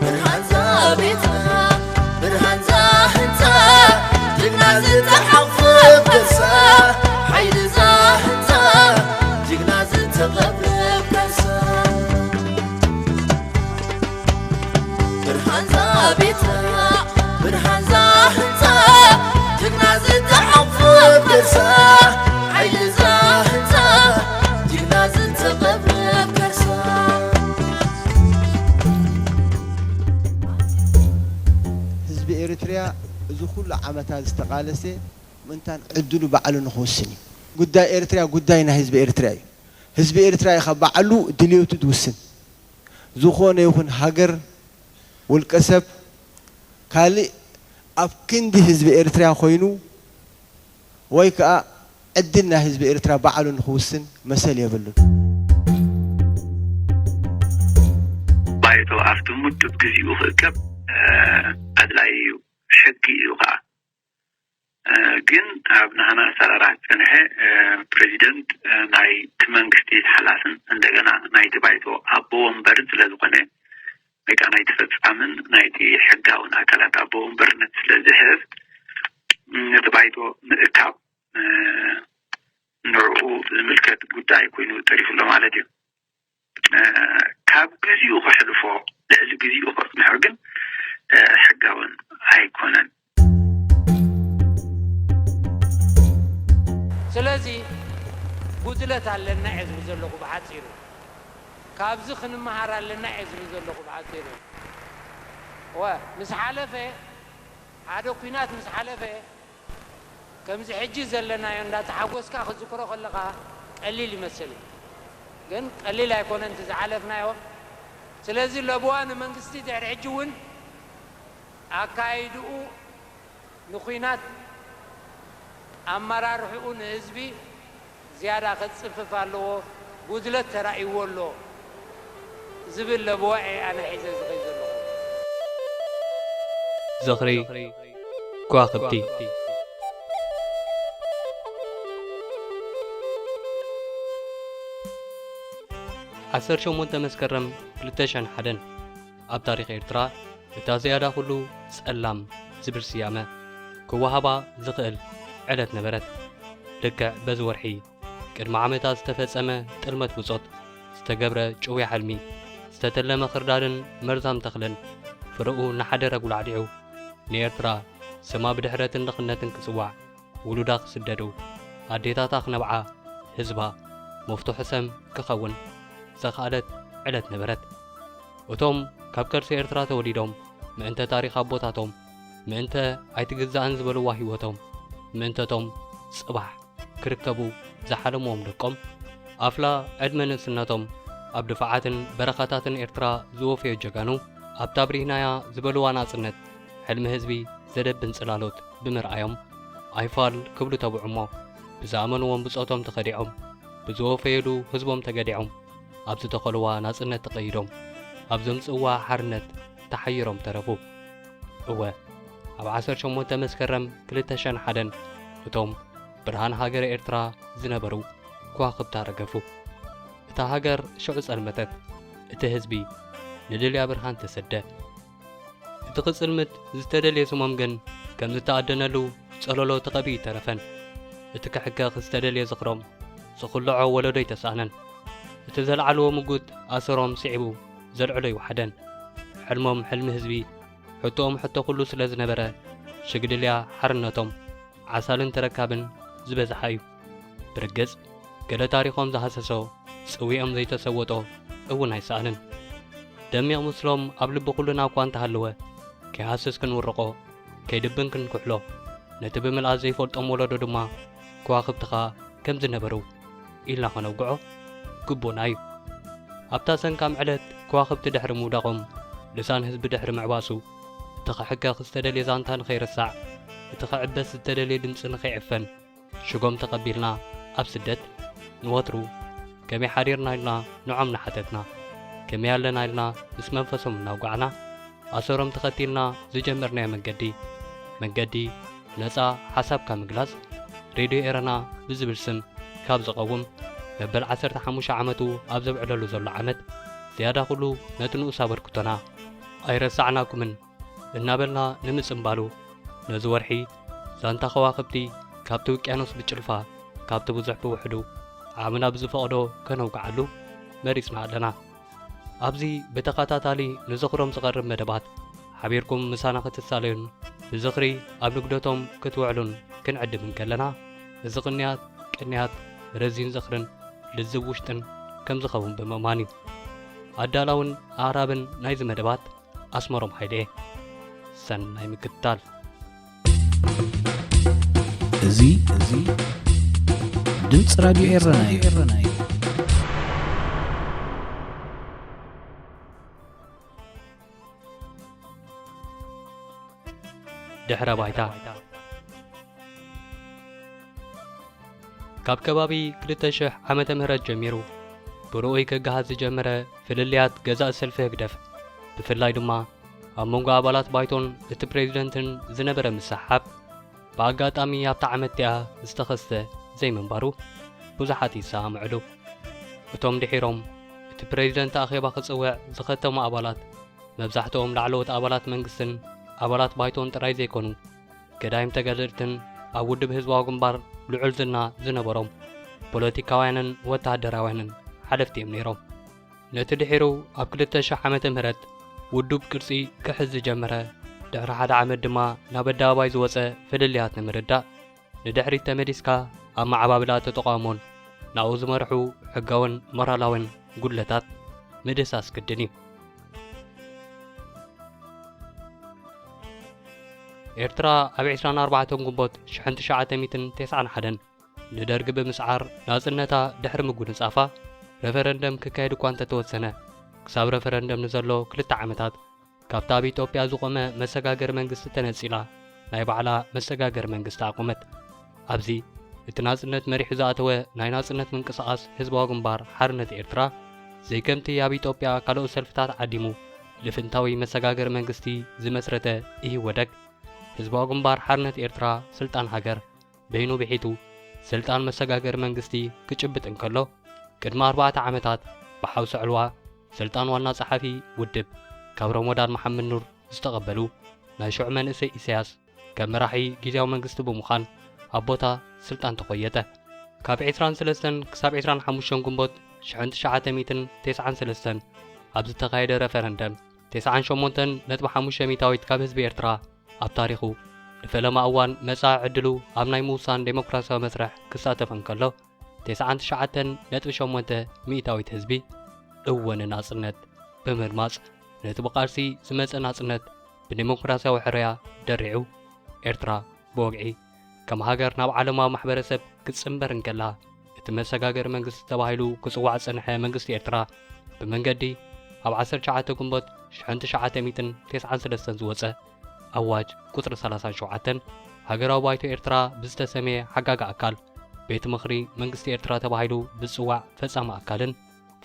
ብርሃንዛ ቤትና ብርሃንዛ ህንፃ ጅግና ዝተሓቑፍ ቅርሳ ሓይልዛ ህንፃ ጅግና ዝተቐብረ ቅርሳ ብርሃንዛ ቤትና ብርሃንዛ ህንፃ ጅግና ዝተሓቑፍ ቅርሳ ሓይልዛ ህንፃ ጅግና ዝተቐብረ ቅርሳ ህዝቢ ኤርትርያ እዚ ኩሉ ዓመታት ዝተቓለሰ ምእንታን ዕድሉ ባዕሉ ንኽውስን እዩ። ጉዳይ ኤርትርያ ጉዳይ ናይ ህዝቢ ኤርትርያ እዩ። ህዝቢ ኤርትርያ እዩ ካብ ባዕሉ ድልየቱ ዝውስን። ዝኾነ ይኹን ሃገር፣ ውልቀ ሰብ፣ ካልእ ኣብ ክንዲ ህዝቢ ኤርትርያ ኮይኑ ወይ ከኣ ዕድል ናይ ህዝቢ ኤርትራ ባዕሉ ንኽውስን መሰል የብሉን። ባይቶ ኣብቲ ምዱብ ግዜኡ ክእከብ፣ እ፣ ኣድላዪ እዩ፣ ሕጊ እዩ ከኣ። እ፣ ግን ኣብ ናህና ኣሰራርሓ ዝጸንሐ፣ እ፣ ፕረዚደንት፣ እ፣ ናይቲ መንግስቲ ሓላፍን እንደገና ናይቲ ባይቶ ኣቦ ወንበርን ስለ ዝኾነ፣ ወይ ከኣ ናይቲ ፈጻምን ናይቲ ሕጋውን ኣካላት ኣቦ ወንበርነት ስለ ዝሕዝ፣ እ፣ ነቲ ባይቶ ምእካብ፣ እ፣ ንዕኡ ዝምልከት ጉዳይ ኮይኑ ተሪፉ ኣሎ ማለት እዩ። እ፣ ካብ ግዜኡ ከሕልፎ፣ ልዕሊ ግዜኡ ከጽንሖ ግን፣ እ፣ ሕጋውን ኣይኮነን። ስለዚ ጉድለት ኣለና እየ ዝብል ዘለኹ ብሓጺሩ። ካብዚ ክንመሃር ኣለና እየ ዝብል ዘለኹ ብሓጺሩ። እወ፣ ምስ ሓለፈ፣ ሓደ ኲናት ምስ ሓለፈ፣ ከምዚ ሕጂ ዘለናዮ እንዳተሓጎስካ ክትዝክሮ ከለኻ ቀሊል ይመስል እዩ። ግን ቀሊል ኣይኮነን እቲ ዝሓለፍናዮ። ስለዚ ለበዋ ንመንግስቲ ድሕሪ ሕጂ እውን ኣካይድኡ ንኲናት ኣመራርሕኡ ንህዝቢ ዝያዳ ከጽፍፍ ኣለዎ፣ ጉድለት ተራእይዎ ኣሎ ዝብል ለበዋ እየ ኣነ ሒዘ ዝኸይድ ዘለኹ። ዝኽሪ ከዋኽብቲ። ዓሰርተ ሸሞንተ መስከረም ክልተ ሽሕን ሓደን ኣብ ታሪኽ ኤርትራ እታ ዝያዳ ኩሉ ጸላም ዝብል ስያመ ክወሃባ ዝኽእል ዕለት ነበረት። ልክዕ በዚ ወርሒ ቅድሚ ዓመታት ዝተፈጸመ ጥልመት ብጾት፣ ዝተገብረ ጭውያ ሕልሚ፣ ዝተተለመ ክርዳድን መርዛም ተኽልን ፍረኡ እናሓደረ ጉላዕሊዑ ንኤርትራ ስማ ብድሕረትን ድኽነትን ክጽዋዕ፣ ውሉዳ ክስደዱ፣ ኣዴታታ ክነብዓ፣ ህዝባ መፍትሑ ሰም ክኸውን ዘኽኣለት ዕለት ነበረት። እቶም ካብ ከርሲ ኤርትራ ተወሊዶም ምእንተ ታሪኽ ኣቦታቶም፣ ምእንተ ኣይትግዛእን ዝበልዋ ህይወቶም፣ ምእንተቶም ጽባሕ ክርከቡ ዝሓለምዎም ደቆም፣ ኣፍላ ዕድመ ንእስነቶም ኣብ ድፋዓትን በረኻታትን ኤርትራ ዝወፈዩ ጀጋኑ፣ ኣብታ ኣብሪህናያ ዝበልዋ ናጽነት፣ ሕልሚ ህዝቢ ዘደብን ጽላሎት ብምርኣዮም፣ ኣይፋል ክብሉ ተብዑ እሞ፣ ብዝኣመንዎም ብጾቶም ተኸዲዖም፣ ብዝወፈየሉ ህዝቦም ተገዲዖም፣ ኣብ ዝተኸልዋ ናጽነት ተቐይዶም፣ ኣብ ዘምጽእዋ ሓርነት ተሓይሮም ተረፉ። እወ፣ ኣብ ዓሰርተ ሸሞንተ መስከረም ክልተ ሽሕን ሓደን እቶም ብርሃን ሃገረ ኤርትራ ዝነበሩ ከዋኽብታ ረገፉ። እታ ሃገር ሽዑ ጸልመተት፣ እቲ ህዝቢ ንልልያ ብርሃን ተሰደ። እቲ ክጽልምት ዝተደልየ ስሞም ግን ከም ዝተኣደነሉ ጸለሎ ተቐቢኡ ኣይተረፈን። እቲ ክሕከኽ ዝተደልየ ዝኽሮም ዝኹልዖ ወለዶ ኣይተሳእነን። እቲ ዘልዓልዎ ምጉት ኣሰሮም ስዒቡ ዘልዕሎ ኣይወሓደን። ሕልሞም ሕልሚ ህዝቢ፣ ሕቶኦም ሕቶ ኩሉ ስለ ዝነበረ፣ ሽግድልያ ሓርነቶም ዓሳልን ተረካብን ዝበዝሓ እዩ። ብርግጽ፣ ገለ ታሪኾም ዝሃሰሶ፣ ጽውኦም ዘይተሰወጦ እውን ኣይሰኣንን። ደሚቕ ምስሎም ኣብ ልቢ ኩልና እኳ እንተሃለወ፣ ከይሃስስ ክንውርቖ፣ ከይድብን ክንክሕሎ፣ ነቲ ብምልኣት ዘይፈልጦም ወለዶ ድማ ከዋኽብትኻ ከም ዝነበሩ ኢልና ኸነውግዖ ግቡእና እዩ። ኣብታ ሰንካም ዕለት ከዋኽብቲ ድሕሪ ምውዳቖም፣ ልሳን ህዝቢ ድሕሪ ምዕባሱ፣ እቲ ክሕከኽ ዝተደልየ ዛንታ ንኸይርሳዕ፣ እቲ ክዕበስ ዝተደልየ ድምጺ ንኸይዕፈን፣ ሽጎም ተቐቢልና ኣብ ስደት ንወትሩ ከመይ ሓዲርና ኢልና ንዖም እናሓተትና፣ ከመይ ኣለና ኢልና ምስ መንፈሶም እናውጋዕና፣ ኣሰሮም ተኸቲልና ዝጀመርናዮ መንገዲ መንገዲ ነጻ ሓሳብካ ምግላጽ፣ ሬድዮ ኤረና ብዝብል ስም ካብ ዝቐውም፣ መበል ዓሰርተ ሓሙሽተ ዓመቱ ኣብ ዘብዕለሉ ዘሎ ዓመት፣ ዝያዳ ኩሉ ነቲ ንኡስ ኣበርክቶና ኣይረሳዕናኩምን እናበልና ንምጽንባሉ፣ ነዚ ወርሒ ዛንታ ከዋኽብቲ ካብቲ ውቅያኖስ ብጭልፋ፣ ካብቲ ብዙሕ ብውሕዱ ዓቕምና ብዝፈቕዶ ከነውግዓሉ መሪጽና ኣለና። ኣብዚ ብተኸታታሊ ንዝኽሮም ዝቐርብ መደባት ሓቢርኩም ምሳና ክትሳለዩን ብዝኽሪ ኣብ ንግደቶም ክትውዕሉን ክንዕድም እንከለና፣ እዚ ቅንያት፣ ቅንያት ረዚን ዝኽርን ልዝብ ውሽጥን ከም ዝኸውን ብምእማን እዩ። ኣዳላውን ኣቕራብን ናይዚ መደባት ኣስመሮም ሃይለ። ሰናይ ምክትታል። እዚ፣ እዚ ድምፂ ራድዮ ኤረና እዩ። ድሕረ ባይታ። ካብ ከባቢ ክልተ ሽሕ ዓመተ ምህረት ጀሚሩ ብርኡይ ክገሃስ ዝጀመረ ፍልልያት ገዛእ ሰልፊ ህግደፍ፣ ብፍላይ ድማ ኣብ መንጎ ኣባላት ባይቶን እቲ ፕሬዝደንትን ዝነበረ ምስሕሓብ፣ ብኣጋጣሚ ኣብታ ዓመት እቲኣ ዝተኸስተ ዘይምንባሩ ብዙሓት ይሰማምዕሉ። እቶም ድሒሮም እቲ ፕሬዝደንት ኣኼባ ክጽውዕ ዝኸተሙ ኣባላት፣ መብዛሕትኦም ላዕለዎት ኣባላት መንግስትን ኣባላት ባይቶን ጥራይ ዘይኮኑ፣ ገዳይም ተጋደልትን ኣብ ውድብ ህዝባዊ ግንባር ልዑል ዝና ዝነበሮም ፖለቲካውያንን ወተሃደራውያንን ሓለፍቲ እዮም ነይሮም። ነቲ ድሒሩ ኣብ ክልተ ሽሕ ዓመተ ምህረት ውዱብ ቅርጺ ክሕዝ ዝጀመረ፣ ድሕሪ ሓደ ዓመት ድማ ናብ ኣደባባይ ዝወጸ ፍልልያት ንምርዳእ፣ ንድሕሪት ተመሊስካ ኣብ መዓባብላ ተቃውሞን ናብኡ ዝመርሑ ሕጋውን ሞራላውን ጉድለታት ምድህሳስ ግድን እዩ። ኤርትራ ኣብ ዕስራን ኣርባዕተን ግንቦት ሽሕን ትሽዓተ ሚእትን ተስዓን ሓደን ንደርጊ ብምስዓር ናጽነታ ድሕሪ ምጉንጻፋ፣ ረፈረንደም ክካየድ እኳ እንተተወሰነ፣ ክሳብ ረፈረንደም ንዘሎ ክልተ ዓመታት ካብታ ኣብ ኢትዮጵያ ዝቖመ መሰጋገሪ መንግስቲ ተነጺላ ናይ ባዕላ መሰጋገሪ መንግስቲ ኣቖመት። ኣብዚ እቲ ናጽነት መሪሑ ዝኣተወ ናይ ናጽነት ምንቅስቓስ ህዝባዊ ግንባር ሓርነት ኤርትራ፣ ዘይከምቲ ኣብ ኢትዮጵያ ካልኦት ሰልፍታት ዓዲሙ ልፍንታዊ መሰጋገሪ መንግስቲ ዝመስረተ ኢህወደግ፣ ህዝባዊ ግንባር ሓርነት ኤርትራ ስልጣን ሃገር በይኑ ብሒቱ ስልጣን መሰጋገሪ መንግስቲ ክጭብጥ እንከሎ፣ ቅድሚ ኣርባዕተ ዓመታት ብሓውሲ ዕልዋ ስልጣን ዋና ጸሓፊ ውድብ ካብ ረመዳን መሓመድ ኑር ዝተቐበሉ ናይ ሽዑ መንእሰይ ኢሳያስ ከም መራሒ ግዝያዊ መንግስቲ ብምዃን ኣብ ቦታ ስልጣን ተኾየጠ። ካብ ዕስራን ሰለስተን ክሳብ ዕስራን ሓሙሽተን ግንቦት ሽሕን ትሽዓተ ሚእትን ተስዓን ሰለስተን ኣብ ዝተኻየደ ረፈረንደም፣ ተስዓን ሸሞንተን ነጥቢ ሓሙሽተ ሚእታዊት ካብ ህዝቢ ኤርትራ ኣብ ታሪኹ ንፈለማ እዋን መጻኢ ዕድሉ ኣብ ናይ ምውሳን ዴሞክራሲያዊ መስርሕ ክሳተፍ እንከሎ፣ ተስዓን ትሽዓተን ነጥቢ ሸሞንተ ሚእታዊት ህዝቢ እወ ንናጽነት ብምድማጽ፣ ነቲ ብቃልሲ ዝመጸ ናጽነት ብዴሞክራሲያዊ ሕርያ ደሪዑ፣ ኤርትራ ብወግዒ ከም ሃገር ናብ ዓለማዊ ማሕበረሰብ ክትጽንበር እንከላ፣ እቲ መሰጋገሪ መንግስቲ ተባሂሉ ክጽዋዕ ዝጸንሐ መንግስቲ ኤርትራ፣ ብመንገዲ ኣብ ዓሰርተ ትሽዓተ ግንቦት ሽሕን ትሽዓተ ሚእትን ተስዓን ሰለስተን ዝወጸ ኣዋጅ ቁጽሪ ሰላሳን ሸውዓተን፣ ሃገራዊ ባይቶ ኤርትራ ብዝተሰምየ ሓጋጊ ኣካል፣ ቤት ምኽሪ መንግስቲ ኤርትራ ተባሂሉ ብዝጽዋዕ ፈጻሚ ኣካልን፣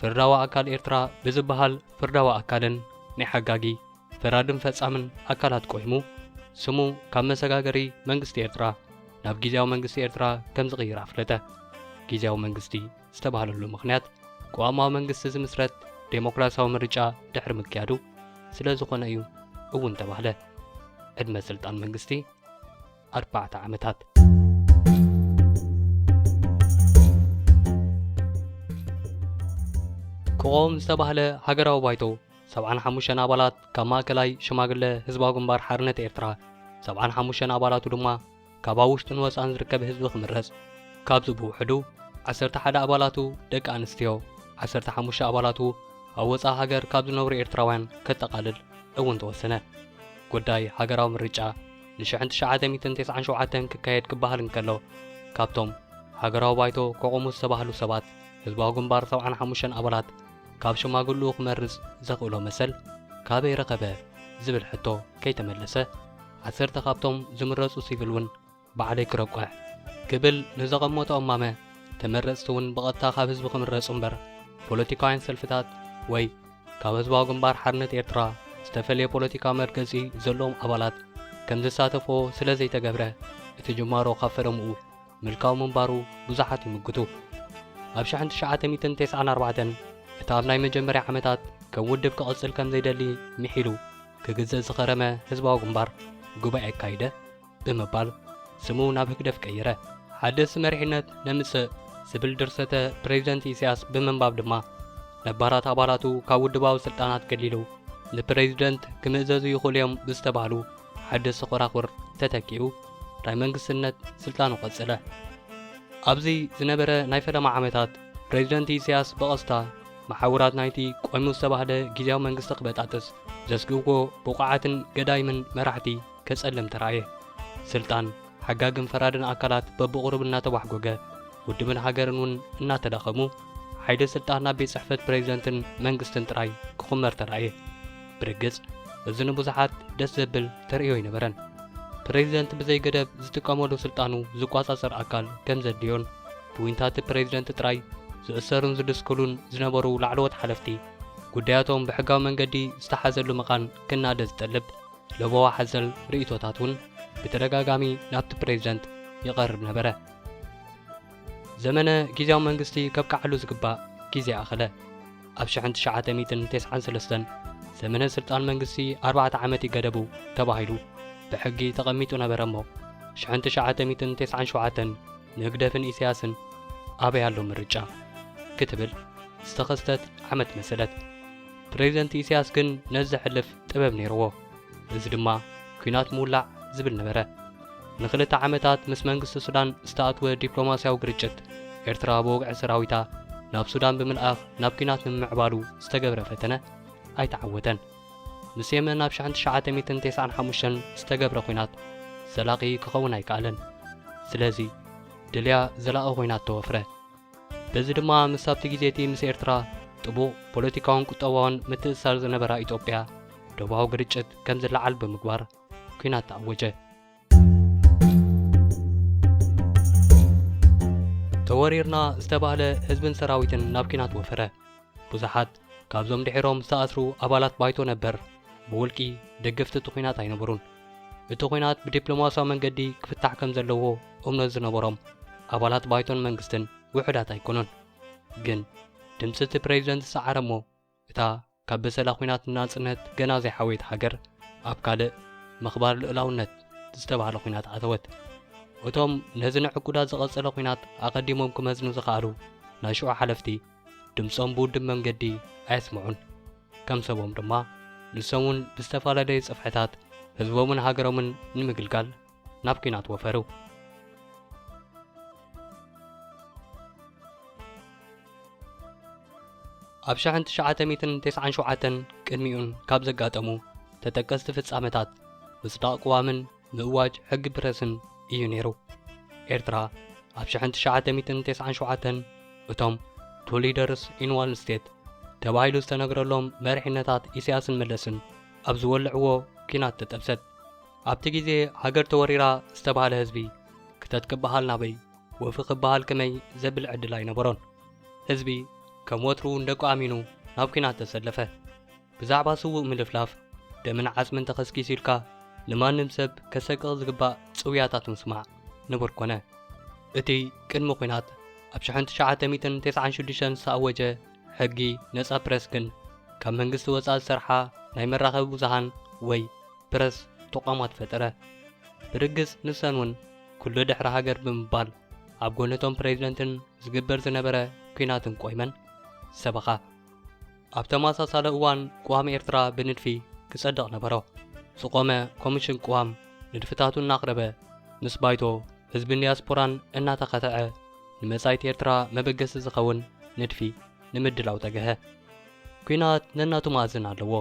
ፍርዳዊ ኣካል ኤርትራ ብዝበሃል ፍርዳዊ ኣካልን፣ ናይ ሓጋጊ፣ ፈራድን ፈጻምን ኣካላት ቆይሙ፣ ስሙ ካብ መሰጋገሪ መንግስቲ ኤርትራ ናብ ግዝያዊ መንግስቲ ኤርትራ ከም ዝቕይር ኣፍለጠ። ግዝያዊ መንግስቲ ዝተባህለሉ ምኽንያት፣ ቅዋማዊ መንግስቲ ዝምስረት ዴሞክራሲያዊ ምርጫ ድሕሪ ምክያዱ ስለ ዝኾነ እዩ እውን ተባህለ። ዕድመ ስልጣን መንግስቲ ኣርባዕተ ዓመታት። ክቖም ዝተባህለ ሃገራዊ ባይቶ፣ ሰብዓን ሓሙሽተን ኣባላት ካብ ማእከላይ ሽማግለ ህዝባዊ ግንባር ሓርነት ኤርትራ፣ ሰብዓን ሓሙሽተን ኣባላቱ ድማ ካብ ኣብ ውሽጥን ወጻእን ዝርከብ ህዝቢ ክምረጽ፣ ካብዚ ብውሕዱ ዓሰርተ ሓደ ኣባላቱ ደቂ ኣንስትዮ፣ ዓሰርተ ሓሙሽተ ኣባላቱ ኣብ ወጻኢ ሃገር ካብ ዝነብሩ ኤርትራውያን ከጠቓልል እውን ተወሰነ። ጉዳይ ሃገራዊ ምርጫ ንሽሕን ትሽዓተ ሚእትን ተስዓን ሸውዓተን ክካየድ ክበሃል እንከሎ፣ ካብቶም ሃገራዊ ባይቶ ከቖሙ ዝተባህሉ ሰባት፣ ህዝባዊ ግንባር ሰብዓን ሓሙሽተን ኣባላት ካብ ሽማግለኡ ክመርጽ ዘኽእሎ መሰል ካበይ ረኸበ ዝብል ሕቶ ከይተመለሰ፣ ዓሰርተ ካብቶም ዝምረጹ ሲቪል እውን ባዕለይ ክረቋዕ ክብል ንዘቐመጦ እማመ፣ ተመረጽቲ እውን ብቐጥታ ካብ ህዝቢ ክምረጹ እምበር፣ ፖለቲካውያን ሰልፍታት ወይ ካብ ህዝባዊ ግንባር ሓርነት ኤርትራ ዝተፈልየ ፖለቲካዊ መርገጺ ዘለዎም ኣባላት ከም ዝሳተፎ ስለ ዘይተገብረ፣ እቲ ጅማሮ ካብ ፈለምኡ ምልካዊ ምንባሩ ብዙሓት ይምግቱ። ኣብ ሽሕን ትሽዓተ ሚእትን ተስዓን ኣርባዕተን እቲ ኣብ ናይ መጀመርያ ዓመታት ከም ውድብ ክቕጽል ከም ዘይደሊ ምሒሉ ክግዘእ ዝኸረመ ህዝባዊ ግንባር ጉባኤ ኣካይደ ብምባል ስሙ ናብ ህግደፍ ቀየረ። ሓደስ መሪሕነት ነምጽእ ዝብል ድርሰተ ፕሬዚደንት ኢሳያስ ብምንባብ ድማ ነባራት ኣባላቱ ካብ ውድባዊ ስልጣናት ገሊሉ ንፕሬዚደንት ክምእዘዙ ይኽእሉ እዮም ብዝተባህሉ ሓደስቲ ኮራኹር ተተኪኡ ናይ መንግስትነት ስልጣኑ ቀጸለ። ኣብዚ ዝነበረ ናይ ፈለማ ዓመታት ፕሬዚደንት ኢሳያስ ብቐስታ መሓውራት ናይቲ ቆይሙ ዝተባህለ ግዝያዊ መንግስቲ ክበጣጥስ ዘስግእዎ ብቑዓትን ገዳይምን መራሕቲ ከጸልም ተራእየ። ስልጣን ሓጋግን ፈራድን ኣካላት በብቑሩብ እናተዋሕጎገ ውድብን ሃገርን እውን እናተዳኸሙ ሓይሊ ስልጣን ናብ ቤት ጽሕፈት ፕሬዚደንትን መንግስትን ጥራይ ክኹመር ተራእየ። ብርግጽ እዚ ንብዙሓት ደስ ዘብል ተርእዮ ኣይነበረን። ፕሬዚደንት ብዘይ ገደብ ዝጥቀመሉ ስልጣኑ ዝቋጻጸር ኣካል ከም ዘድልዮን ብዊንታቲ ፕሬዚደንት ጥራይ ዝእሰሩን ዝድስክሉን ዝነበሩ ላዕለዎት ሓለፍቲ ጉዳያቶም ብሕጋዊ መንገዲ ዝተሓዘሉ ምዃን ክናደ ዝጠልብ ለበዋ ሓዘል ርእይቶታት እውን ብተደጋጋሚ ናብቲ ፕሬዚደንት ይቐርብ ነበረ። ዘመነ ግዝያዊ መንግስቲ ከብቅዓሉ ዝግባእ ግዜ ኣኸለ። ኣብ ሽሕን ትሽዓተ ሚእትን ተስዓን ሰለስተን ዘመነ ስልጣን መንግስቲ ኣርባዕተ ዓመት ይገደቡ ተባሂሉ ብሕጊ ተቐሚጡ ነበረ እሞ፣ ሽሕን ትሽዓተ ሚእትን ተስዓን ሸውዓተን ንህግደፍን ኢሳያስን ኣበይ ኣሎ ምርጫ ክትብል ዝተኸስተት ዓመት መሰለት። ፕሬዚደንት ኢሳያስ ግን ነዚ ዘሕልፍ ጥበብ ነይርዎ። እዚ ድማ ኲናት ምውላዕ ዝብል ነበረ። ንኽልተ ዓመታት ምስ መንግስቲ ሱዳን ዝተኣትወ ዲፕሎማስያዊ ግርጭት፣ ኤርትራ ብወግዒ ሰራዊታ ናብ ሱዳን ብምልኣኽ ናብ ኲናት ንምምዕባሉ ዝተገብረ ፈተነ ኣይተዓወተን። ምስ የመን ኣብ ሽሕን ትሽዓተ ሚእትን ተስዓን ሓሙሽተን ዝተገብረ ኲናት ዘላቒ ክኸውን ኣይከኣለን። ስለዚ ድልያ ዘላቒ ኲናት ተወፍረ። በዚ ድማ ምስ ኣብቲ ግዜ እቲ ምስ ኤርትራ ጥቡቕ ፖለቲካውን ቁጠባውን ምትእስሳር ዝነበራ ኢትዮጵያ ዶባዊ ግርጭት ከም ዝለዓል ብምግባር ኲናት ተኣወጀ። ተወሪርና ዝተባህለ ህዝብን ሰራዊትን ናብ ኲናት ወፈረ። ብዙሓት ካብዞም ድሒሮም ዝተኣስሩ ኣባላት ባይቶ ነበር ብውልቂ ደገፍቲ እቲ ኲናት ኣይነበሩን። እቲ ኲናት ብዲፕሎማስያዊ መንገዲ ክፍታሕ ከም ዘለዎ እምነት ዝነበሮም ኣባላት ባይቶን መንግስትን ውሑዳት ኣይኮኑን። ግን ድምፂ እቲ ፕሬዚደንት ዝሰዓረ እሞ እታ ካብ በሰላ ኲናት ናጽነት ገና ዘይሓወየት ሃገር ኣብ ካልእ ምኽባር ልኡላውነት ዝተባህለ ኲናት ኣተወት። እቶም ነዚ ንዕቁዳት ዝቐጸለ ኲናት ኣቐዲሞም ክመዝኑ ዝኸኣሉ ናይ ሽዑ ሓለፍቲ ድምጾም ብውድብ መንገዲ ኣየስምዑን። ከም ሰቦም ድማ ንሶም እውን ብዝተፈላለየ ጽፍሕታት ህዝቦምን ሃገሮምን ንምግልጋል ናብ ኲናት ወፈሩ። ኣብ ሽሕን ትሽዓተ ሚእትን ተስዓን ሸውዓተን ቅድሚኡን ካብ ዘጋጠሙ ተጠቀስቲ ፍጻመታት ምስዳቕ ቅዋምን ምእዋጅ ሕጊ ፕረስን እዩ ነይሩ። ኤርትራ ኣብ ሽሕን ትሽዓተ ሚእትን ተስዓን ሸውዓተን እቶም ቱ ሊደርስ ኢን ዋን ስቴት ተባሂሉ ዝተነግረሎም መሪሕነታት ኢሳያስን መለስን ኣብ ዝወልዕዎ ኲናት ተጠብሰት። ኣብቲ ግዜ ሃገር ተወሪራ ዝተባህለ ህዝቢ ክተት ክበሃል ናበይ፣ ወፊ ክበሃል ከመይ ዘብል ዕድል ኣይነበሮን። ህዝቢ ከም ወትሩ ንደቁ ኣሚኑ ናብ ኲናት ተሰለፈ። ብዛዕባ ስዉእ ምልፍላፍ ደምን ዓጽምን ተኸስኪሱ ኢልካ ንማንም ሰብ ከሰቅቕ ዝግባእ ጽውያታት ምስማዕ ንቡር ኮነ። እቲ ቅድሚ ኲናት ኣብ ሽሕን ትሽዓተ ሚእትን ተስዓን ሽዱሽተን ዝተኣወጀ ሕጊ ነጻ ፕረስ ግን ካብ መንግስቲ ወጻኢ ዝሰርሓ ናይ መራኸቢ ብዙሃን ወይ ፕረስ ተቋማት ፈጠረ። ብርግጽ ንሰን እውን ኩሉ ድሕሪ ሃገር ብምባል ኣብ ጎነቶም ፕሬዚደንትን ዝግበር ዝነበረ ኲናትን ቆይመን ሰበኻ። ኣብ ተመሳሳሊ እዋን ቅዋም ኤርትራ ብንድፊ ክጸድቕ ነበሮ። ዝቖመ ኮሚሽን ቅዋም ንድፍታቱ እናቕረበ ምስ ባይቶ ህዝብን ዲያስፖራን እናተኸትዐ ንመጻኢት ኤርትራ መበገሲ ዝኸውን ንድፊ ንምድላው ተገሀ። ኲናት ነናቱ መኣዝን ኣለዎ።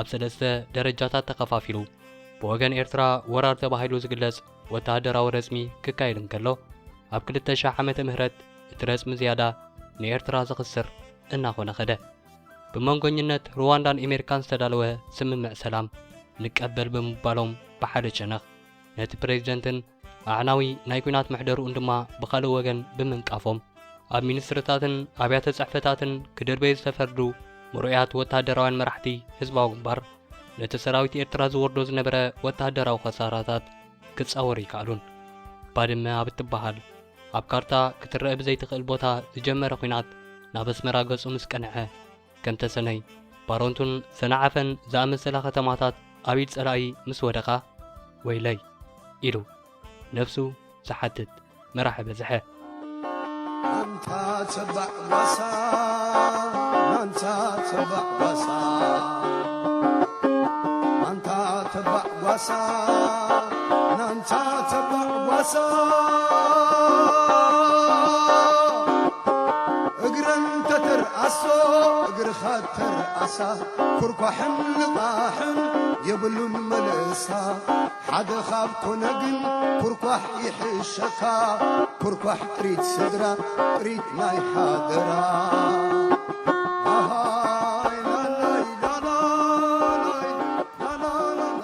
ኣብ ሰለስተ ደረጃታት ተኸፋፊሉ። ብወገን ኤርትራ ወራር ተባሂሉ ዝግለጽ ወተሃደራዊ ረጽሚ ክካየድ እንከሎ፣ ኣብ ክልተ ሺሕ ዓመተ ምህረት እቲ ረጽሚ ዝያዳ ንኤርትራ ዘኽስር እናኾነ ኸደ። ብመንጎኝነት ሩዋንዳን ኣሜሪካን ዝተዳለወ ስምምዕ ሰላም ንቀበል ብምባሎም ብሓደ ሸነኽ ነቲ ፕሬዚደንትን ኣዕናዊ ናይ ኲናት ምሕደርኡን ድማ ብኻልእ ወገን ብምንቃፎም፣ ኣብ ሚኒስትርታትን ኣብያተ ጽሕፈታትን ክድርበዩ ዝተፈርዱ ምሩያት ወተሃደራውያን መራሕቲ ህዝባዊ ግንባር ነቲ ሰራዊት ኤርትራ ዝወርዶ ዝነበረ ወተሃደራዊ ኸሳራታት ክጻወሩ ይከኣሉን። ባድመ ኣብ እትበሃል ኣብ ካርታ ክትረአ ብዘይትኽእል ቦታ ዝጀመረ ኲናት ናብ ኣስመራ ገጹ ምስ ቀንዐ፣ ከም ተሰነይ፣ ባረንቱን ሰንዓፈን ዝኣመሰላ ከተማታት ኣብ ኢድ ጸላኢ ምስ ወደቓ፣ "ወይለይ" ኢሉ ነፍሱ ዝሓትት መራሒ በዝሐ። ኣንታ ተባዕ ጓሳ፣ ኣንታ ተባዕ ጓሳ፣ ኣንታ ተባዕ ጓሳ፣ ኣንታ ተባዕ ጓሳ፣ እግረን ተተርኣሶ፣ እግርኻ ተርኣሳ፣ ኩርኳሕን ልቓሕን የብሉን መለሳ። ሓደ ካብ ኮነ ግን ኩርኳሕ ይሕሸካ፣ ኩርኳሕ ጥሪት ስድራ፣ ጥሪት ናይ ሓደራ። ኣሃይ ላላይ ላላይ፣ ላላላላይ ላላላ።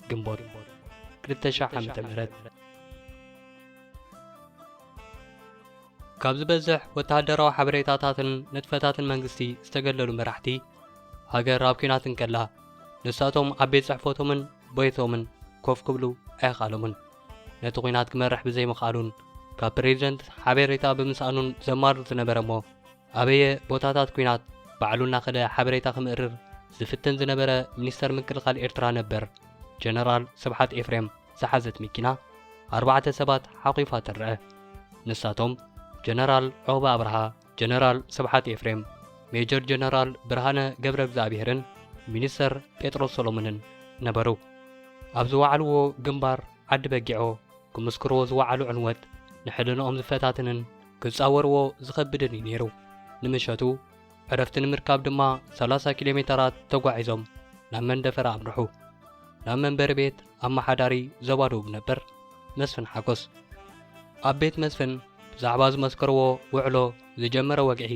ግንቦት ክልተ ሺሕ ዓመተ ምህረት። ካብ ዝበዝሕ ወተሃደራዊ ሓበሬታታትን ንጥፈታትን መንግስቲ ዝተገለሉ መራሕቲ፣ ሃገር ኣብ ኲናት እንከላ፣ ንሳቶም ኣብ ቤት ጽሕፈቶምን ቦይቶምን ኮፍ ክብሉ ኣይኸኣሎምን። ነቲ ኲናት ክመርሕ ብዘይምኽኣሉን ካብ ፕሬዚደንት ሓበሬታ ብምስኣኑን ዘማርር ዝነበረ እሞ፣ ኣበየ ቦታታት ኲናት ባዕሉ እናኸደ ሓበሬታ ክምእርር ዝፍትን ዝነበረ ሚኒስተር ምክልኻል ኤርትራ ነበር ጀነራል ስብሓት ኤፍሬም ዝሓዘት መኪና ኣርባዕተ ሰባት ሓቑፋ ትረአ። ንሳቶም ጀነራል ዑቕበ ኣብርሃ፣ ጀነራል ስብሓት ኤፍሬም፣ ሜጀር ጀነራል ብርሃነ ገብረ እግዚኣብሄርን ሚኒስተር ጴጥሮስ ሰሎሞንን ነበሩ። ኣብ ዝወዓልዎ ግንባር ዓዲ በጊዖ ክምስክርዎ ዝወዓሉ ዕንወት ንሕልንኦም ዝፈታትንን ክጻወርዎ ዝኸብድን እዩ ነይሩ። ንምሸቱ ዕረፍቲ ንምርካብ ድማ ሰላሳ ኪሎ ሜተራት ተጓዒዞም ናብ መንደፈራ ኣምርሑ። ናብ መንበሪ ቤት ኣመሓዳሪ ዞባ ደቡብ ነበር መስፍን ሓጎስ። ኣብ ቤት መስፍን ብዛዕባ ዝመስከርዎ ውዕሎ ዝጀመረ ወግዒ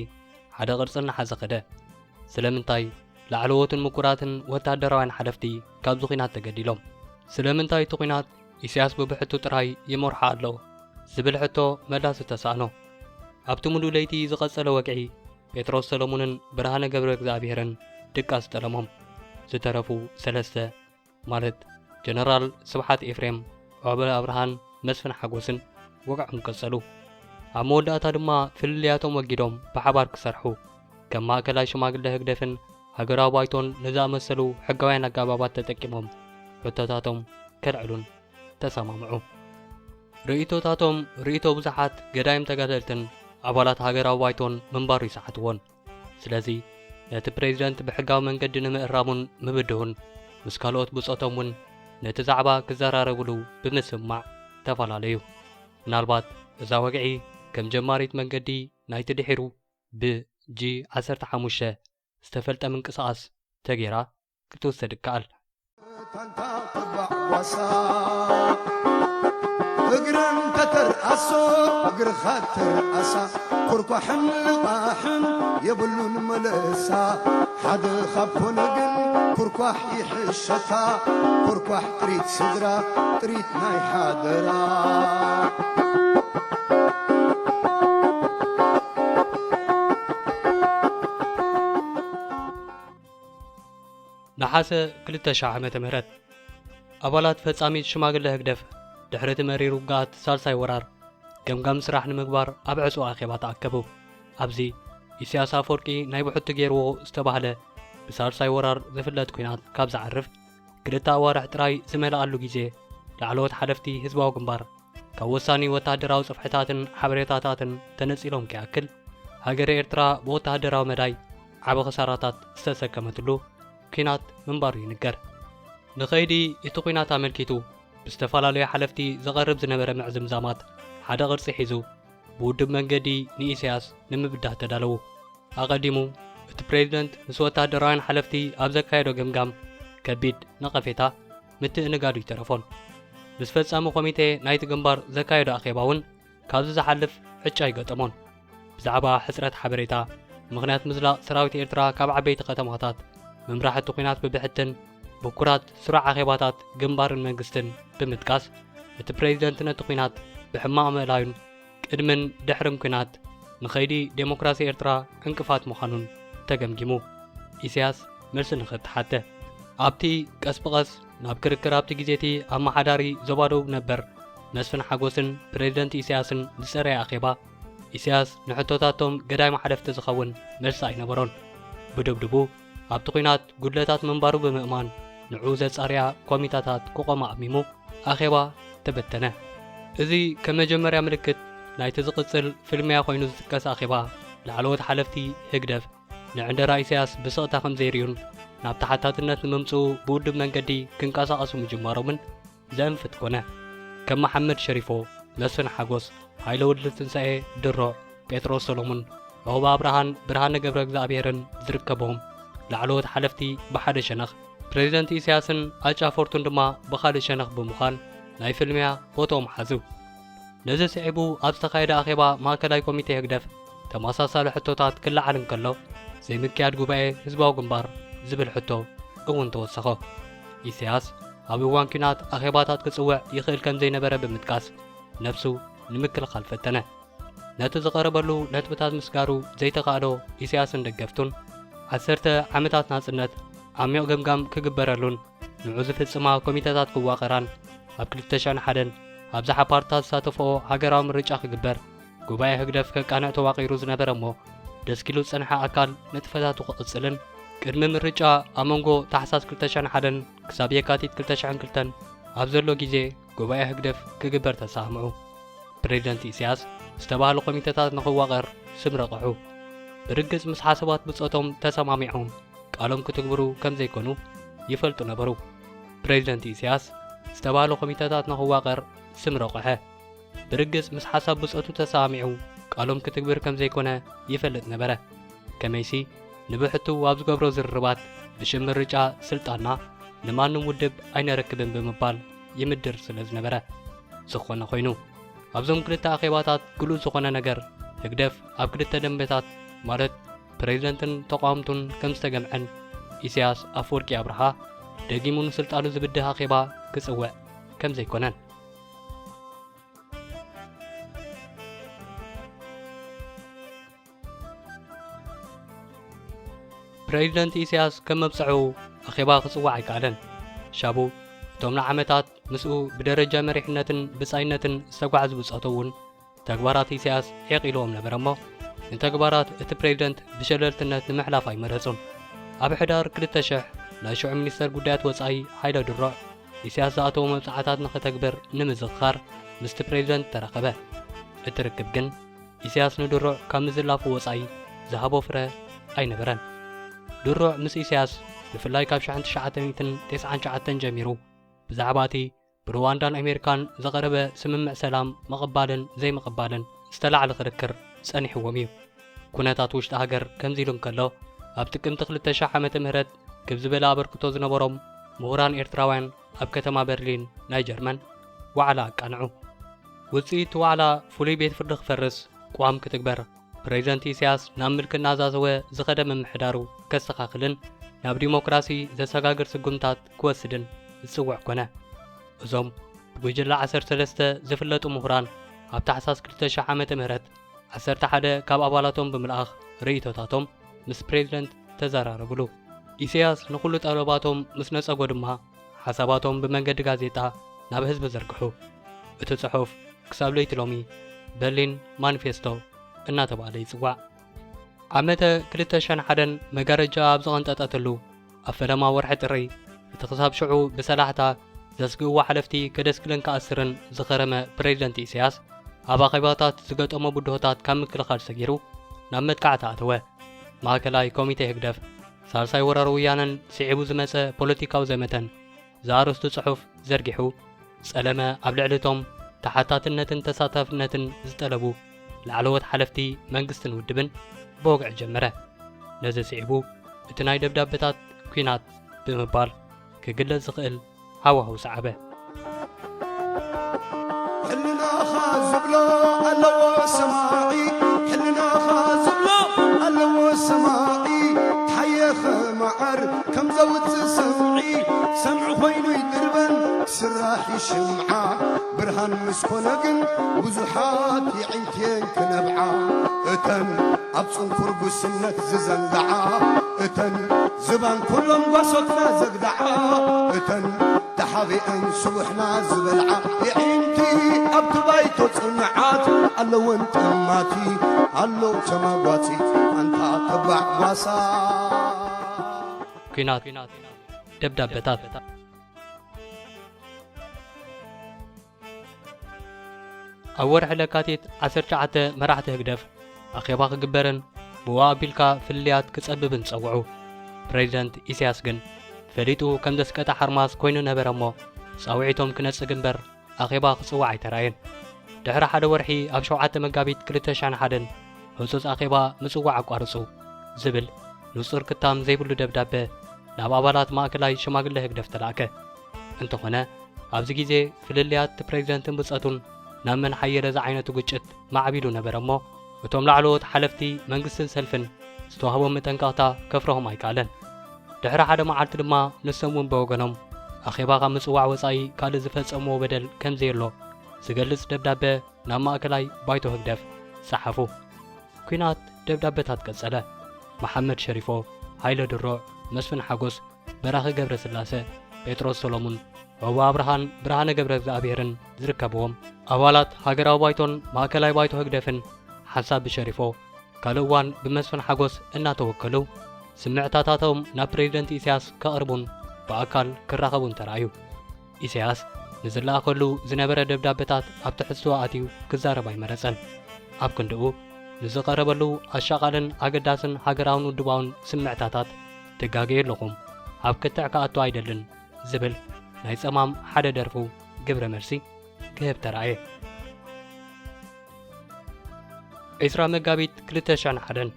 ሓደ ቅርጺ እናሓዘ ኸደ። ስለምንታይ ላዕለዎትን ምኩራትን ወተሃደራውያን ሓለፍቲ ካብዚ ኲናት ተገዲሎም? ስለምንታይ እቲ ኲናት ኢሳያስ ብብሕቱ ጥራይ ይመርሖ ኣሎ ዝብል ሕቶ መላሲ ተሳእኖ። ኣብቲ ምሉእ ለይቲ ዝቐጸለ ወግዒ ጴጥሮስ ሰሎሙንን ብርሃነ ገብረ እግዚኣብሄርን ድቃስ ጠለሞም። ዝተረፉ ሰለስተ ማለት ጀነራል ስብሓት ኤፍሬም፣ ዑቕበ ኣብርሃን መስፍን ሓጎስን ወግዖም ቀጸሉ። ኣብ መወዳእታ ድማ ፍልልያቶም ወጊዶም ብሓባር ክሰርሑ፣ ከም ማእከላይ ሽማግለ ህግደፍን ሃገራዊ ባይቶን ንዝኣመሰሉ ሕጋውያን ኣገባባት ተጠቂሞም ሕቶታቶም ከልዕሉን ተሰማምዑ። ርእይቶታቶም ርእይቶ ብዙሓት ገዳይም ተጋደልትን ኣባላት ሃገራዊ ባይቶን ምንባሩ ይሰሓትዎን። ስለዚ ነቲ ፕሬዚደንት ብሕጋዊ መንገዲ ንምእራሙን ምብድሁን ምስ ካልኦት ብጾቶም እውን ነቲ ዛዕባ ክዘራረብሉ ብምስምማዕ ተፈላለዩ። ምናልባት እዛ ወግዒ ከም ጀማሪት መንገዲ ናይቲ ድሒሩ ብ ጂ ዓሰርተ ሓሙሽተ ዝተፈልጠ ምንቅስቓስ ተገይራ ክትውሰድ ይከኣል። ታንታ ተባዕ ጓሳ፣ እግረን ተተርኣሶ፣ እግርኻ ተርኣሳ፣ ኩርኳሕን ልቓሕን የብሉን መለሳ። ሓደ ካብ ኮነ ግን ኩርኳሕ ይሕሸካ፣ ኩርኳሕ ጥሪት ስድራ፣ ጥሪት ናይ ሓደራ። ነሓሰ ክልተ ሺሕ ዓመተ ምህረት። ኣባላት ፈጻሚት ሽማግለ ህግደፍ ድሕሪ እቲ መሪር ውግኣት ሳልሳይ ወራር ገምጋም ስራሕ ንምግባር ኣብ ዕጹው ኣኼባ ተኣከቡ። ኣብዚ ኢሳያስ ኣፈወርቂ ናይ ብሕቱ ገይርዎ ዝተባህለ ብሳልሳይ ወራር ዝፍለጥ ኲናት ካብ ዝዓርፍ ክልተ ኣዋርሕ ጥራይ ዝመልኣሉ ግዜ ላዕለዎት ሓለፍቲ ህዝባዊ ግንባር ካብ ወሳኒ ወተሃደራዊ ጽፍሕታትን ሓበሬታታትን ተነጺሎም ከይኣክል፣ ሃገረ ኤርትራ ብወተሃደራዊ መዳይ ዓቢ ክሳራታት ዝተሰከመትሉ ኲናት ምንባሩ ይንገር። ንኸይዲ እቲ ኲናት ኣመልኪቱ ብዝተፈላለዩ ሓለፍቲ ዝቐርብ ዝነበረ ምዕዝምዛማት ሓደ ቅርጺ ሒዙ ብውዱብ መንገዲ ንኢሳያስ ንምብዳህ ተዳለዉ። ኣቐዲሙ እቲ ፕሬዚደንት ምስ ወተሃደራውያን ሓለፍቲ ኣብ ዘካየዶ ገምጋም ከቢድ ነቐፌታ ምትእንጋዱ ይተረፎን። ምስ ፈጻሚ ኮሚቴ ናይቲ ግንባር ዘካየዶ ኣኼባ እውን ካብዚ ዝሓልፍ ዕጫ ኣይገጠሞን። ብዛዕባ ሕጽረት ሓበሬታ፣ ምኽንያት ምዝላቕ ሰራዊት ኤርትራ ካብ ዓበይቲ ከተማታት፣ ምምራሕ እቲ ኲናት ብብሕትን ብኩራት ስሩዕ ኣኼባታት ግንባርን መንግስትን ብምጥቃስ፣ እቲ ፕሬዚደንት ነቲ ኲናት ብሕማቕ ምእላዩን ቅድምን ድሕርን ኲናት ንኸይዲ ዴሞክራሲ ኤርትራ ዕንቅፋት ምዃኑን ተገምጊሙ። ኢሳያስ መልሲ ንኽህብ ተሓተ። ኣብቲ ቀስ ብቐስ ናብ ክርክር ኣብቲ ግዜቲ ኣመሓዳሪ ዞባ ደቡብ ነበር መስፍን ሓጎስን ፕሬዚደንት ኢሳያስን ዝጸረየ ኣኼባ፣ ኢሳያስ ንሕቶታቶም ገዳይም ሓለፍቲ ዝኸውን መልሲ ኣይነበሮን። ብድብድቡ ኣብቲ ኲናት ጉድለታት ምንባሩ ብምእማን ንዕኡ ዘጻርያ ኮሚታታት ክቖማ ኣሚሙ ኣኼባ ተበተነ። እዚ ከም መጀመርያ ምልክት ናይቲ ዝቕጽል ፍልምያ ኮይኑ ዝጥቀስ ኣኼባ፣ ላዕለዎት ሓለፍቲ ህግደፍ ንዕንደራ ኢሳያስ ብስቕታ ከም ዘይርእዩን ናብ ተሓታትነት ንምምጽኡ ብውድብ መንገዲ ክንቀሳቐሱ ምጅማሮምን ዘእንፍት ኮነ። ከም መሓመድ ሸሪፎ፣ መስፍን ሓጎስ፣ ሃይለ ወልደትንሳኤ ድሮ፣ ጴጥሮስ ሰሎሙን፣ ዑቕባ ኣብርሃን ብርሃነ ገብረ እግዚኣብሔርን ዝርከቦም ላዕለዎት ሓለፍቲ ብሓደ ሸነኽ፣ ፕሬዚደንት ኢሳያስን ኣጫፈርቱን ድማ ብኻልእ ሸነኽ ብምዃን ናይ ፍልምያ ቦትኦም ሓዙ። ነዚ ስዒቡ ኣብ ዝተኻየደ ኣኼባ ማእከላይ ኮሚቴ ህግደፍ ተመሳሳሊ ሕቶታት ክለዓል እንከሎ፣ ዘይምክያድ ጉባኤ ህዝባዊ ግንባር ዝብል ሕቶ እውን ተወሰኸ። ኢሳያስ ኣብ እዋን ኲናት ኣኼባታት ክጽውዕ ይኽእል ከም ዘይነበረ ብምጥቃስ፣ ነብሱ ንምክልኻል ፈተነ። ነቲ ዝቐረበሉ ነጥብታት ምስጋሩ ዘይተኻእሎ ኢሳያስን ደገፍቱን፣ ዓሰርተ ዓመታት ናጽነት ዓሚቕ ገምጋም ክግበረሉን ንዑ ዝፍጽማ ኮሚተታት ክዋቐራን ኣብ ክልተ ሽሕን ሓደን ኣብዝሓ ፓርትታት ዝሳተፍኦ ሃገራዊ ምርጫ ክግበር ጉባኤ ህግደፍ ከቃንዕ ተዋቒሩ ዝነበረ እሞ ደስኪሉ ዝጸንሐ ኣካል ንጥፈታቱ ክቕጽልን ቅድሚ ምርጫ ኣብ መንጎ ታሕሳስ ክልተ ሽሕን ሓደን ክሳብ የካቲት ክልተ ሽሕን ክልተን ኣብ ዘሎ ግዜ ጉባኤ ህግደፍ ክግበር ተሰማምዑ። ፕሬዚደንት ኢሳያስ ዝተባህሉ ኮሚተታት ንኽዋቐር ስም ረቑሑ። ብርግጽ ምስ ሓሳባት ብጾቶም ተሰማሚዖም ቃሎም ክትግብሩ ከም ዘይኮኑ ይፈልጡ ነበሩ። ፕሬዚደንት ኢሳያስ ዝተባህሉ ኮሚተታት ንኽዋቐር ስም ረቑሐ። ብርግጽ ምስ ሓሳብ ብጾቱ ተሰማሚዑ ቃሎም ክትግብር ከም ዘይኮነ ይፈልጥ ነበረ። ከመይሲ ንብሕቱ ኣብ ዝገብሮ ዝርርባት ብሽም ምርጫ ስልጣንና ንማንም ውድብ ኣይነረክብን ብምባል ይምድር ስለ ዝነበረ። ዝኾነ ኮይኑ ኣብዞም ክልተ ኣኼባታት ግሉጽ ዝኾነ ነገር ህግደፍ ኣብ ክልተ ደንበታት ማለት ፕሬዚደንትን ተቓወምቱን ከም ዝተገምዐን ኢሳያስ ኣፈወርቂ ኣብርሃ ደጊሙ ንስልጣኑ ዝብድህ ኣኼባ ክጽውዕ ከም ዘይኮነን። ፕሬዚደንት ኢሳያስ ከም መብጽዑ ኣኼባ ክጽዋዕ ኣይከኣለን። ሻቡ እቶም ንዓመታት ምስኡ ብደረጃ መሪሕነትን ብጻይነትን ዝተጓዕዙ ብጾቱ እውን ተግባራት ኢሳያስ ዒቕ ኢልዎም ነበረ እሞ ንተግባራት እቲ ፕሬዚደንት ብሸለልትነት ንምሕላፍ ኣይመረጹን። ኣብ ሕዳር ክልተ ሽሕ ናይ ሽዑ ሚኒስተር ጉዳያት ወጻኢ ሃይለ ድሮዕ ኢሳያስ ዝኣተዎ መብጽዓታት ንኸተግብር ንምዝኽኻር ምስቲ ፕሬዚደንት ተራኸበ። እቲ ርክብ ግን ኢሳያስ ንድሮዕ ካብ ምዝላፉ ወጻኢ ዝሃቦ ፍረ ኣይነበረን። ድሮዕ ምስ ኢሳያስ ብፍላይ ካብ ሽሕን ትሽዓተ ሚእትን ተስዓን ትሽዓተን ጀሚሩ ብዛዕባ እቲ ብሩዋንዳን ኣሜሪካን ዝቐረበ ስምምዕ ሰላም ምቕባልን ዘይምቕባልን ዝተላዕለ ክርክር ጸኒሕዎም እዩ። ኩነታት ውሽጢ ሃገር ከምዚ ኢሉ እንከሎ ኣብ ጥቅምቲ ክልተ ሽሕ ዓመተ ምህረት ክብ ዝበለ ኣበርክቶ ዝነበሮም ምሁራን ኤርትራውያን ኣብ ከተማ በርሊን ናይ ጀርመን ዋዕላ ኣቃንዑ። ውጽኢት ዋዕላ ፍሉይ ቤት ፍርዲ ክፈርስ ቅዋም ክትግበር ፕሬዚደንት ኢሳያስ ናብ ምልኪ እናዛዘወ ዝኸደ ምምሕዳሩ ከስተኻኽልን ናብ ዲሞክራሲ ዘሰጋግር ስጉምታት ክወስድን ዝጽውዕ ኮነ። እዞም ብጉጅለ ዓሰርተ ሰለስተ ዝፍለጡ ምሁራን ኣብ ታሕሳስ ክልተ ሽሕ ዓመተ ምህረት ዓሰርተ ሓደ ካብ ኣባላቶም ብምልኣኽ ርእይቶታቶም ምስ ፕሬዚደንት ተዘራረብሉ። ኢሳያስ ንኹሉ ጠለባቶም ምስ ነጸጎ ድማ ሓሳባቶም ብመንገዲ ጋዜጣ ናብ ህዝቢ ዘርግሑ። እቲ ጽሑፍ ክሳብ ለይቲ ሎሚ በርሊን ማኒፌስቶ እናተባህለ ይጽዋዕ። ዓመተ ክልተ ሽሕን ሓደን መጋረጃ ኣብ ዝቐንጠጠትሉ ኣብ ፈለማ ወርሒ ጥሪ እቲ ክሳብ ሽዑ ብሰላሕታ ዘስግእዎ ሓለፍቲ ከደስክልን ክኣስርን ዝኸረመ ፕሬዚደንት ኢሳያስ ኣብ ኣኼባታት ዝገጠሞ ብድሆታት ካብ ምክልኻል ሰጊሩ ናብ መጥቃዕቲ ኣተወ። ማእከላይ ኮሚቴ ህግደፍ ሳልሳይ ወራር ወያነን ስዒቡ ዝመጸ ፖለቲካዊ ዘመተን ዘኣርእስቱ ጽሑፍ ዘርጊሑ ጸለመ ኣብ ልዕሊ እቶም ተሓታትነትን ተሳታፍነትን ዝጠለቡ ላዕለዎት ሓለፍቲ መንግስትን ውድብን ብወግዒ ጀመረ። ነዚ ስዒቡ እቲ ናይ ደብዳበታት ኲናት ብምባል ክግለጽ ዝኽእል ሃዋህው ሰዓበ። ሕልናኻ ዝብሎ ኣለዎ ሰማዒ ሕልናኻ ዝብሎ ኣለዎ ሰማዒ ሓየኸ መዓር ከም ዘውፅእ ሰምዒ ሰምዒ ኮይኑ ይድርበን ስራሕ ይሽምዓ ብርሃን ምስ ኮነ ግን ብዙሓት የዒንትየን ክነብዓ እተን ኣብ ጽንኩር ጉስነት ዝዘንግዓ፣ እተን ዝባን ኩሎም ጓሶትና ዘግድዓ፣ እተን ተሓቢአን ስቡሕና ዝበልዓ፣ የዒንቲ ኣብቲ ባይቶ ጽኑዓት፣ ኣለወን ጠማቲ፣ ኣሎ ተማጓቲ፣ ኣንታ ተባዕ ጓሳ። ኲናት ደብዳበታት። ኣብ ወርሒ ለካቲት ዓሰርተ ትሽዓተ መራሕቲ ህግደፍ ኣኼባ ክግበርን ብኡ ኣቢልካ ፍልልያት ክጸብብን ጸውዑ። ፕሬዚደንት ኢሳያስ ግን ፈሊጡ ከም ዘስቀጠ ሓርማዝ ኮይኑ ነበረ እሞ፣ ጻውዒቶም ክነጽግ እምበር ኣኼባ ክጽዋዕ ኣይተራእየን። ድሕሪ ሓደ ወርሒ ኣብ ሸውዓተ መጋቢት ክልተ ሽሕን ሓደን ህጹጽ ኣኼባ ምጽዋዕ ኣቋርጹ ዝብል ንጹር ክታም ዘይብሉ ደብዳበ ናብ ኣባላት ማእከላይ ሽማግለ ህግደፍ ተላእከ። እንተኾነ፣ ኣብዚ ግዜ ፍልልያት ፕሬዚደንትን ብጸቱን ናብ መን ሓየለ ዝዓይነቱ ግጭት ማዕቢሉ ነበረ እሞ፣ እቶም ላዕለዎት ሓለፍቲ መንግስትን ሰልፍን ዝተዋህቦም መጠንቀቕታ ከፍርሆም ኣይከኣለን። ድሕሪ ሓደ መዓልቲ ድማ ንሶም እውን ብወገኖም ኣኼባ ካብ ምጽዋዕ ወጻኢ ካልእ ዝፈጸምዎ በደል ከም ዘየሎ ዝገልጽ ደብዳበ ናብ ማእከላይ ባይቶ ህግደፍ ጸሓፉ። ኲናት ደብዳበታት ቀጸለ። መሓመድ ሸሪፎ፣ ሃይለ ድሩዕ፣ መስፍን ሓጎስ፣ በራኺ ገብረስላሰ፣ ጴጥሮስ ሰሎሙን፣ ዑቕባ ኣብርሃን ብርሃነ ገብረ እግዚኣብሔርን ዝርከብዎም ኣባላት ሃገራዊ ባይቶን ማእከላይ ባይቶ ህግደፍን ሓንሳብ ብሸሪፎ፣ ካልእ እዋን ብመስፍን ሓጎስ እናተወከሉ ስምዕታታቶም ናብ ፕሬዚደንት ኢሳያስ ከቕርቡን ብኣካል ክራኸቡን ተራእዩ። ኢሳያስ ንዝለኣኸሉ ዝነበረ ደብዳበታት ኣብ ትሕዝቶ ኣትዩ ክዛረብ ኣይመረጸን። ኣብ ክንድኡ ንዝቐረበሉ ኣሻቓልን ኣገዳስን ሃገራውን ውድባውን ስምዕታታት ትጋገዩ ኣለኹም፣ ኣብ ክትዕ ክኣቱ ኣይደልን ዝብል ናይ ጸማም ሓደ ደርፉ ግብረ መልሲ ክህብ ተራእየ። ዕስራ መጋቢት ክልተ ሽሕን ሓደን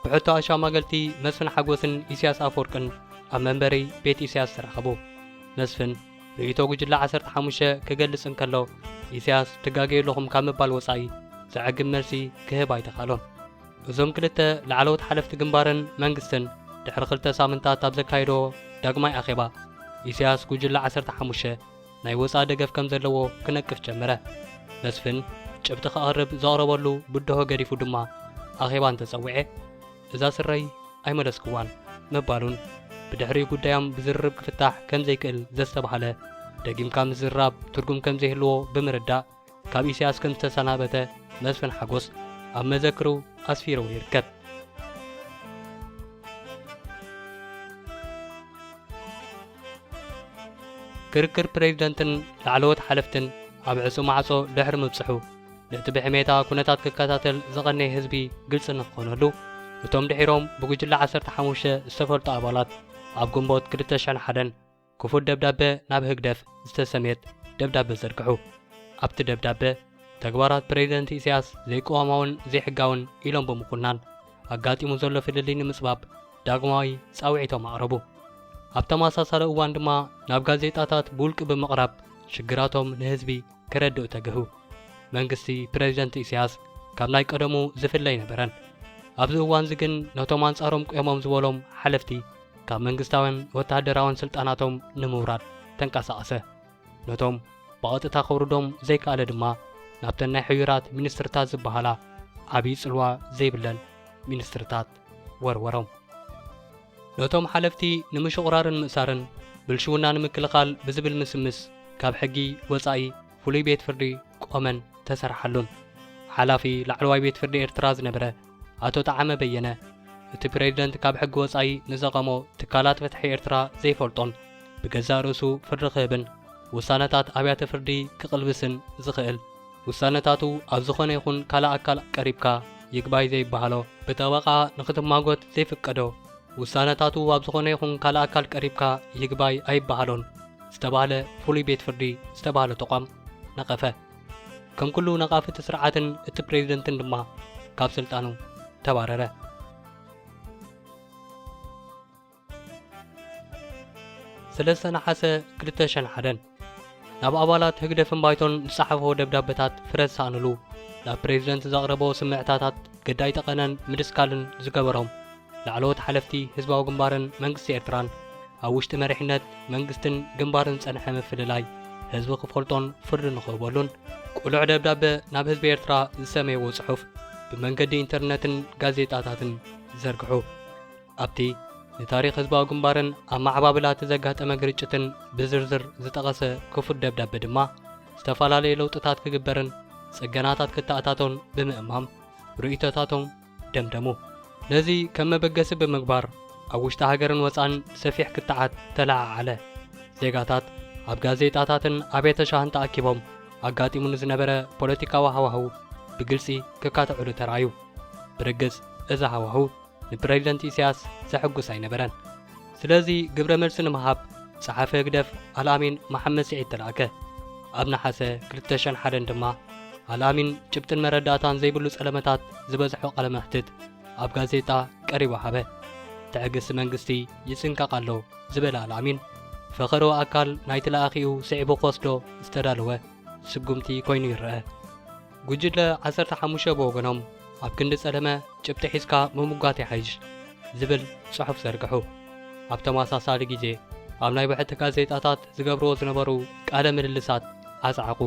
ብሕቶ ኣሻማገልቲ መስፍን ሓጎስን ኢሳያስ ኣፈወርቅን ኣብ መንበሪ ቤት ኢሳያስ ተራኸቡ። መስፍን ርእይቶ ጉጅለ ዓሰርተ ሓሙሽተ ክገልጽ እንከሎ፣ ኢሳያስ ትጋገዩ ኣለኹም ካብ ምባል ወጻኢ ዘዕግብ መልሲ ክህብ ኣይተኻእሎን። እዞም ክልተ ላዕለዎት ሓለፍቲ ግንባርን መንግስትን ድሕሪ ክልተ ሳምንታት ኣብ ዘካየዶ ዳግማይ ኣኼባ፣ ኢሳያስ ጉጅለ ዓሰርተ ሓሙሽተ ናይ ወጻኢ ደገፍ ከም ዘለዎ ክነቅፍ ጀመረ። መስፍን ጭብጢ ከቕርብ ዘቕረበሉ ብድሆ ገዲፉ ድማ ኣኼባ እንተጸዊዐ፣ እዛ ስረይ ኣይመለስክዋን ምባሉን ብድሕሪኡ ጉዳዮም ብዝርርብ ክፍታሕ ከም ዘይክእል ዘስተብሃለ፣ ደጊምካ ምዝርራብ ትርጉም ከም ዘይህልዎ ብምርዳእ፣ ካብ ኢሳያስ ከም ዝተሰናበተ መስፍን ሓጎስ ኣብ መዘክሩ ኣስፊርዎ ይርከብ። ክርክር ፕሬዚደንትን ላዕለዎት ሓለፍትን ኣብ ዕጹ ማዕጾ ድሕሪ ምብጽሑ፣ ነቲ ብሕሜታ ኩነታት ክከታተል ዝቐነየ ህዝቢ ግልጺ ንክኾነሉ፣ እቶም ድሒሮም ብጉጅለ ዓሰርተ ሓሙሽተ ዝተፈልጡ ኣባላት ኣብ ግንቦት ክልተ ሽሕን ሓደን ክፉት ደብዳበ ናብ ህግደፍ ዝተሰምየት ደብዳበ ዘርግሑ። ኣብቲ ደብዳበ፣ ተግባራት ፕሬዚደንት ኢሳያስ ዘይቅዋማውን ዘይሕጋውን ኢሎም ብምኹናን፣ ኣጋጢሙ ዘሎ ፍልልይ ንምጽባብ ዳግማዊ ጻውዒቶም ኣቕረቡ። ኣብ ተመሳሳሊ እዋን ድማ ናብ ጋዜጣታት ብውልቂ ብምቕራብ ሽግራቶም ንህዝቢ ከረድኡ ተግሁ። መንግስቲ ፕሬዚደንት ኢሳያስ ካብ ናይ ቀደሙ ዝፍለ ኣይነበረን። ኣብዚ እዋንዚ ግን ነቶም ኣንጻሮም ቆሞም ዝበሎም ሓለፍቲ ካብ መንግስታውን ወተሃደራውን ስልጣናቶም ንምውራድ ተንቀሳቐሰ። ነቶም ብቐጥታ ከውርዶም ዘይከኣለ ድማ ናብተን ናይ ሕዩራት ሚኒስትርታት ዝበሃላ ዓብዪ ጽልዋ ዘይብለን ሚኒስትርታት ወርወሮም። ነቶም ሓለፍቲ ንምሽቑራርን ምእሳርን ብልሽውና ንምክልኻል ብዝብል ምስምስ ካብ ሕጊ ወጻኢ ፍሉይ ቤት ፍርዲ ቆመን ተሰርሓሉን። ሓላፊ ላዕለዋይ ቤት ፍርዲ ኤርትራ ዝነበረ ኣቶ ጠዓመ በየነ፣ እቲ ፕሬዚደንት ካብ ሕጊ ወጻኢ ንዘቐሞ ትካላት ፍትሒ ኤርትራ ዘይፈልጦን ብገዛእ ርእሱ ፍርዲ ክህብን ውሳነታት ኣብያተ ፍርዲ ክቕልብስን ዝኽእል፣ ውሳነታቱ ኣብ ዝኾነ ይኹን ካልእ ኣካል ቀሪብካ ይግባይ ዘይበሃሎ፣ ብጠበቓ ንኽትማጎት ዘይፍቀዶ፣ ውሳነታቱ ኣብ ዝኾነ ይኹን ካልእ ኣካል ቀሪብካ ይግባይ ኣይበሃሎን ዝተባህለ ፍሉይ ቤት ፍርዲ ዝተባህለ ተቋም ነቐፈ። ከም ኩሉ ነቓፊ እቲ ስርዓትን እቲ ፕሬዚደንትን ድማ ካብ ስልጣኑ ተባረረ። ሰለስተ ነሓሰ ክልተ ሽሕን ሓደን ናብ ኣባላት ህግደፍን ባይቶን ዝጸሓፎ ደብዳበታት ፍረ ዝሰኣኑሉ፣ ናብ ፕሬዚደንት ዘቕረቦ ስምዕታታት ግዳይ ጠቐነን ምድስካልን ዝገበሮም ላዕለዎት ሓለፍቲ ህዝባዊ ግንባርን መንግስቲ ኤርትራን፣ ኣብ ውሽጢ መሪሕነት መንግስትን ግንባርን ዝጸንሐ ምፍልላይ ህዝቢ ክፈልጦን ፍርዲ ንኽህበሉን፣ ቅሉዕ ደብዳበ ናብ ህዝቢ ኤርትራ ዝሰመይዎ ጽሑፍ ብመንገዲ ኢንተርነትን ጋዜጣታትን ዘርግሑ። ኣብቲ ንታሪኽ ህዝባዊ ግንባርን ኣብ ማዕባብላ እቲ ዘጋጠመ ግርጭትን ብዝርዝር ዝጠቐሰ ክፉት ደብዳበ ድማ፣ ዝተፈላለየ ለውጥታት ክግበርን ጽገናታት ክተኣታቶን ብምእማም፣ ርእይቶታቶም ደምደሙ። ነዚ ከም መበገሲ ብምግባር፣ ኣብ ውሽጢ ሃገርን ወጻእን ሰፊሕ ክትዓት ተለዓዓለ። ዜጋታት ኣብ ጋዜጣታትን ኣብያተ ሻህን ተኣኪቦም፣ ኣጋጢሙ ንዝነበረ ፖለቲካዊ ሃዋህው ብግልጺ ክካትዕሉ ተራእዩ። ብርግጽ፣ እዚ ሃዋህው ንፕረዚደንት ኢሳያስ ዘሐጉስ ኣይነበረን። ስለዚ፣ ግብረ መልሲ ንምሃብ ጸሓፊ ህግደፍ ኣልኣሚን መሓመድ ስዒድ ተላእከ። ኣብ ነሓሰ ክልተ ሽሕን ሓደን ድማ፣ ኣልኣሚን ጭብጥን መረዳእታን ዘይብሉ ጸለመታት ዝበዝሖ ቃለ መሕትት ኣብ ጋዜጣ ቀሪቡ ሃበ። ትዕግስቲ መንግስቲ ይጽንቀቕ ኣሎ ዝበለ ኣልኣሚን፣ ፈኸርኡ ኣካል ናይቲ ለኣኺኡ ስዒቡ ክወስዶ ዝተዳለወ ስጉምቲ ኮይኑ ይረአ። ጉጅለ ዓሰርተ ሓሙሽተ ብወገኖም፣ ኣብ ክንዲ ጸለመ ጭብጢ ሒዝካ ምምጓት ይሓይሽ ዝብል ጽሑፍ ዘርግሑ። ኣብ ተመሳሳሊ ግዜ፣ ኣብ ናይ ብሕቲ ጋዜጣታት ዝገብርዎ ዝነበሩ ቃለ ምልልሳት ኣጽዓቑ።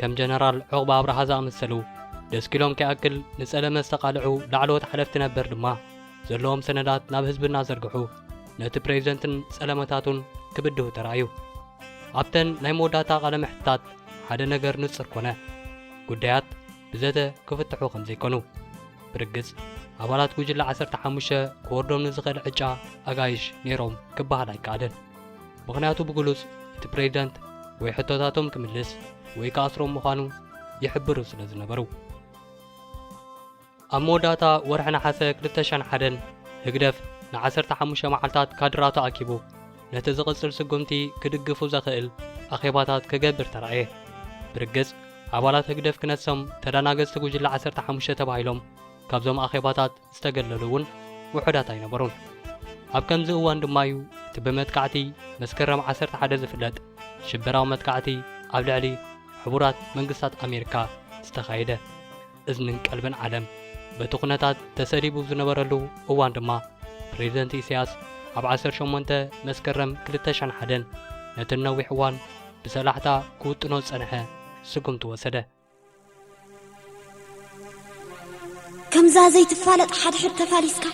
ከም ጀነራል ዑቕባ ኣብርሃ ዝኣመሰሉ፣ ደስኪሎም ከይኣክል ንጸለመ ዝተቓልዑ ላዕለዎት ሓለፍቲ ነበር ድማ፣ ዘለዎም ሰነዳት ናብ ህዝቢ እናዘርግሑ፣ ነቲ ፕሬዚደንትን ጸለመታቱን ክብድሁ ተራእዩ። ኣብተን ናይ መወዳእታ ቃለ መሕትታት ሓደ ነገር ንጹር ኮነ። ጉዳያት ብዘተ ክፍትሑ ከም ዘይኮኑ። ብርግጽ፣ ኣባላት ጉጅለ ዓሰርተ ሓሙሽተ ክወርዶም ንዝኽእል ዕጫ ኣጋይሽ ነይሮም ክበሃል ኣይከኣልን። ምኽንያቱ ብግሉጽ እቲ ፕሬዚደንት ወይ ሕቶታቶም ክምልስ ወይ ክኣስሮም ምዃኑ ይሕብሩ ስለ ዝነበሩ። ኣብ መወዳእታ ወርሒ ነሓሰ ክልተ ሽሕን ሓደን፣ ህግደፍ ንዓሰርተ ሓሙሽተ መዓልታት ካድራቱ ኣኪቡ፣ ነቲ ዝቕጽል ስጉምቲ ክድግፉ ዘኽእል ኣኼባታት ክገብር ተራእየ። ብርግጽ፣ ኣባላት ህግደፍ ክነሶም ተዳናገጽቲ ጉጅለ ዓሰርተ ሓሙሽተ ተባሂሎም ካብዞም ኣኼባታት ዝተገለሉ እውን ውሑዳት ኣይነበሩን። ኣብ ከምዚ እዋን ድማ እዩ እቲ ብመጥቃዕቲ መስከረም ዓሰርተ ሓደ ዝፍለጥ ሽበራዊ መጥቃዕቲ ኣብ ልዕሊ ሕቡራት መንግስታት ኣሜሪካ ዝተኻየደ። እዝንን ቀልብን ዓለም በቲ ኩነታት ተሰሊቡ ዝነበረሉ እዋን ድማ፣ ፕሬዚደንት ኢሳያስ ኣብ ዓሰርተ ሸሞንተ መስከረም ክልተ ሽሕን ሓደን ነቲ ነዊሕ እዋን ብሰላሕታ ክውጥኖ ዝጸንሐ ስጉምቲ ወሰደ። ከምዛ ዘይትፋለጥ ሓድሕድ ተፋሊስካ፣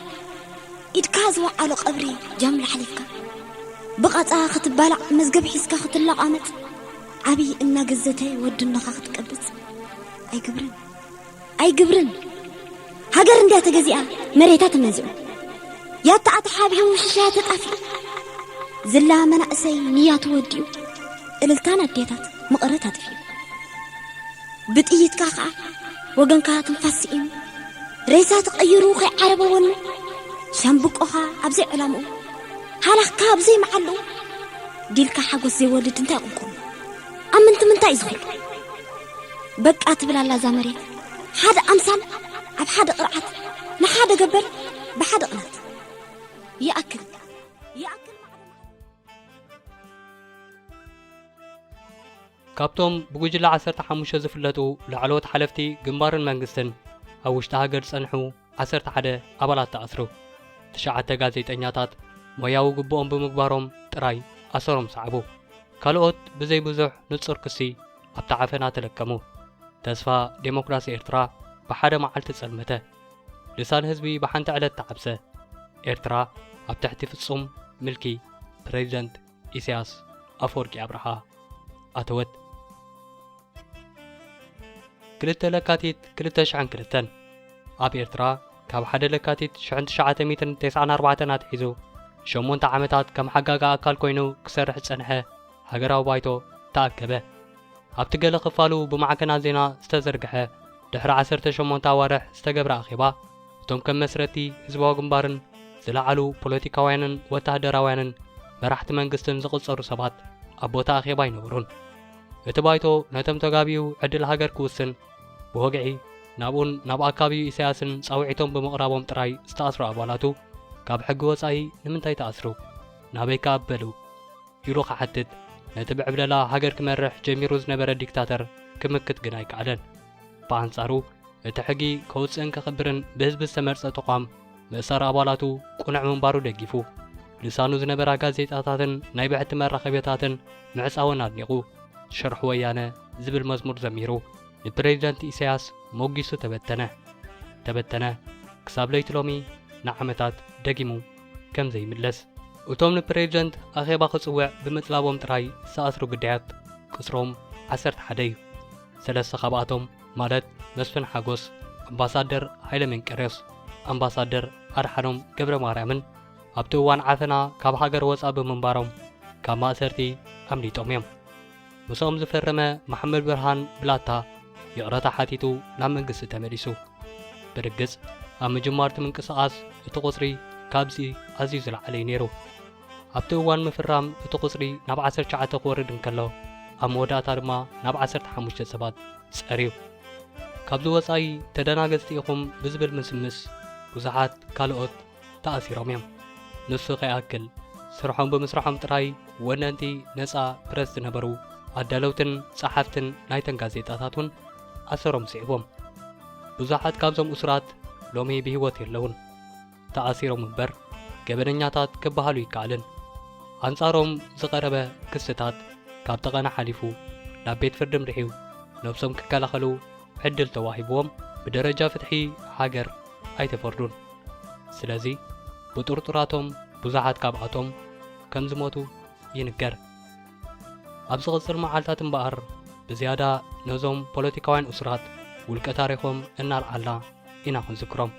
ኢድካ ዝወዓሎ ቀብሪ ጃምላ ሓሊፍካ፣ ብቓጻ ክትባላዕ መዝገብ ሒዝካ ክትለቓመጥ፣ ዓብዪ እናገዘተ ወድኖኻ ክትቀብጽ። ኣይግብርን፣ ኣይግብርን። ሃገር እንድያ ተገዚኣ፣ መሬታ ተመንዚዑ፣ ያታኣ ተሓቢኡ፣ ሽሻያ ተጣፊኡ፣ ዝላ መናእሰይ ንያቱ ወዲኡ፣ እልልታን ኣዴታት መቐረት ኣጥፊኡ። ብጥይትካ ኸኣ ወገንካ ትንፋስ ስኢኑ፣ ሬሳ ተቐይሩ ከይዓረበ ወኑ፣ ሻምብቆኻ ኣብ ዘይዕላምኡ፣ ሃላኽካ ኣብ ዘይመዓልኡ፣ ዲልካ ሓጎስ ዘይወልድ እንታይ ቁንቁኑ? ኣብ ምንቲ ምንታይ እዩ ዝኹሉ? በቃ ትብል ኣላ እዛ መሬት፣ ሓደ ኣምሳል ኣብ ሓደ ቅርዓት፣ ንሓደ ገበር ብሓደ ቅናት። ይኣክል፣ ይኣክል ማዕረ ማዕረ። ካብቶም ብጉጅለ ዓሰርተ ሓሙሽተ ዝፍለጡ ላዕለዎት ሓለፍቲ ግንባርን መንግስትን፣ ኣብ ውሽጢ ሃገር ዝጸንሑ ዓሰርተ ሓደ ኣባላት ተኣስሩ። ትሽዓተ ጋዜጠኛታት ሞያዊ ግቡኦም ብምግባሮም ጥራይ ኣሰሮም ሰዓቡ። ካልኦት ብዘይ ብዙሕ ንጹር ክሲ ኣብቲ ዓፈና ተለከሙ። ተስፋ ዴሞክራሲ ኤርትራ ብሓደ መዓልቲ ጸልመተ። ልሳን ህዝቢ ብሓንቲ ዕለት ተዓብሰ። ኤርትራ ኣብ ትሕቲ ፍጹም ምልኪ ፕሬዚደንት ኢሳያስ ኣፈወርቂ ኣብርሃ ኣተወት። ክልተ ለካቲት ክልተ ሽሕን ክልተን፣ ኣብ ኤርትራ ካብ ሓደ ለካቲት ሽሕን ትሽዓተ ሚእትን ተስዓን ኣርባዕተን ኣትሒዙ፣ ሸሞንተ ዓመታት ከም ሓጋጋ ኣካል ኮይኑ ክሰርሕ ዝጸንሐ ሃገራዊ ባይቶ ተኣከበ። ኣብቲ ገለ ክፋሉ ብማዕከናት ዜና ዝተዘርግሐ፣ ድሕሪ ዓሰርተ ሸሞንተ ኣዋርሕ ዝተገብረ ኣኼባ፣ እቶም ከም መስረቲ ህዝባዊ ግንባርን ዝለዓሉ ፖለቲካውያንን ወተሃደራውያንን መራሕቲ መንግስትን ዝቕጸሩ ሰባት ኣብ ቦታ ኣኼባ ኣይነበሩን። እቲ ባይቶ ነቶም ተጋቢኡ ዕድል ሃገር ክውስን፣ ብወግዒ ናብኡን ናብ ኣካቢኡ ኢሳያስን ጻውዒቶም ብምቕራቦም ጥራይ ዝተኣስሩ ኣባላቱ፣ ካብ ሕጊ ወጻኢ ንምንታይ ተኣስሩ? ናበይ ከ ኣበሉ? ኢሉ ክሓትት፣ ነቲ ብዕብለላ ሃገር ክመርሕ ጀሚሩ ዝነበረ ዲክታተር ክምክት ግን ኣይከኣለን። ብኣንጻሩ፣ እቲ ሕጊ ከውጽእን ከኽብርን ብህዝቢ ዝተመርጸ ተቋም፣ ምእሳር ኣባላቱ ቅኑዕ ምንባሩ ደጊፉ፣ ልሳኑ ዝነበራ ጋዜጣታትን ናይ ብሕቲ መራኸቢታትን ምዕጻወን ኣድኒቑ፣ ሽርሒ ወያነ ዝብል መዝሙር ዘሚሩ፣ ንፕሬዚደንት ኢሳያስ ሞጊሱ ተበተነ። ተበተነ። ክሳብ ለይቲ ሎሚ ንዓመታት ደጊሙ ከም ዘይምለስ። እቶም ንፕሬዚደንት ኣኼባ ክጽውዕ ብምጥላቦም ጥራይ ዝኣስሩ ግዳያት ቁጽሮም ዓሰርተ ሓደ እዩ። ሰለስተ ካብኣቶም ማለት መስፍን ሓጎስ፣ ኣምባሳደር ሃይለ መንቀርዮስ፣ ኣምባሳደር ኣድሓኖም ገብረ ማርያምን ኣብቲ እዋን ዓፈና ካብ ሃገር ወጻ ብምንባሮም ካብ ማእሰርቲ ኣምሊጦም እዮም። ምስኦም ዝፈረመ መሓመድ ብርሃን ብላታ ይቕረታ ሓቲቱ ናብ መንግስቲ ተመሊሱ። ብርግጽ ኣብ ምጅማር እቲ ምንቅስቓስ እቲ ቁጽሪ ካብዚ ኣዝዩ ዝለዓለ እዩ ነይሩ። ኣብቲ እዋን ምፍራም እቲ ቁጽሪ ናብ ዓሰርተ ትሽዓተ ክወርድ እንከሎ ኣብ መወዳእታ ድማ ናብ ዓሰርተ ሓሙሽተ ሰባት ጸርዩ። ካብዚ ወጻኢ ተደናገጽቲ ኢኹም ብዝብል ምስምስ ብዙሓት ካልኦት ተኣሲሮም እዮም። ንሱ ከይኣክል ስርሖም ብምስርሖም ጥራይ ወነንቲ ነጻ ፕረስ ዝነበሩ ኣዳለውትን ጸሓፍትን ናይተን ጋዜጣታት እውን ኣሰሮም ስዒቦም። ብዙሓት ካብዞም እሱራት ሎሚ ብህይወት የለውን። ተኣሲሮም እምበር ገበነኛታት ክበሃሉ ይከኣልን። ኣንጻሮም ዝቐረበ ክስታት ካብ ጠቐነ ሓሊፉ ናብ ቤት ፍርዲ ምርሒው ነብሶም ክከላኸሉ ዕድል ተዋሂብዎም ብደረጃ ፍትሒ ሃገር ኣይተፈርዱን። ስለዚ ብጥርጡራቶም ብዙሓት ካብኣቶም ከም ዝሞቱ ይንገር። ኣብ ዝቕጽል መዓልታት እምበኣር ብዝያዳ ነዞም ፖለቲካውያን እሱራት ውልቀ ታሪኾም እናልዓልና ኢና ክንዝክሮም።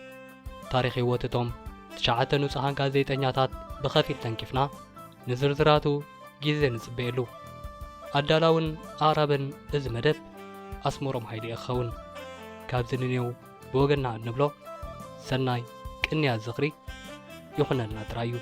ታሪኽ ህይወት እቶም ትሽዓተ ንጹሃን ጋዜጠኛታት ብኸፊል ተንኪፍና ንዝርዝራቱ ግዜ ንጽበየሉ። ኣዳላውን ኣቕራብን እዚ መደብ ኣስመሮም ሃይለ እዩ ክኸውን። ካብዚ ንኔው ብወገንና እንብሎ ሰናይ ቅንያት ዝኽሪ ይኹነልና ጥራይ እዩ።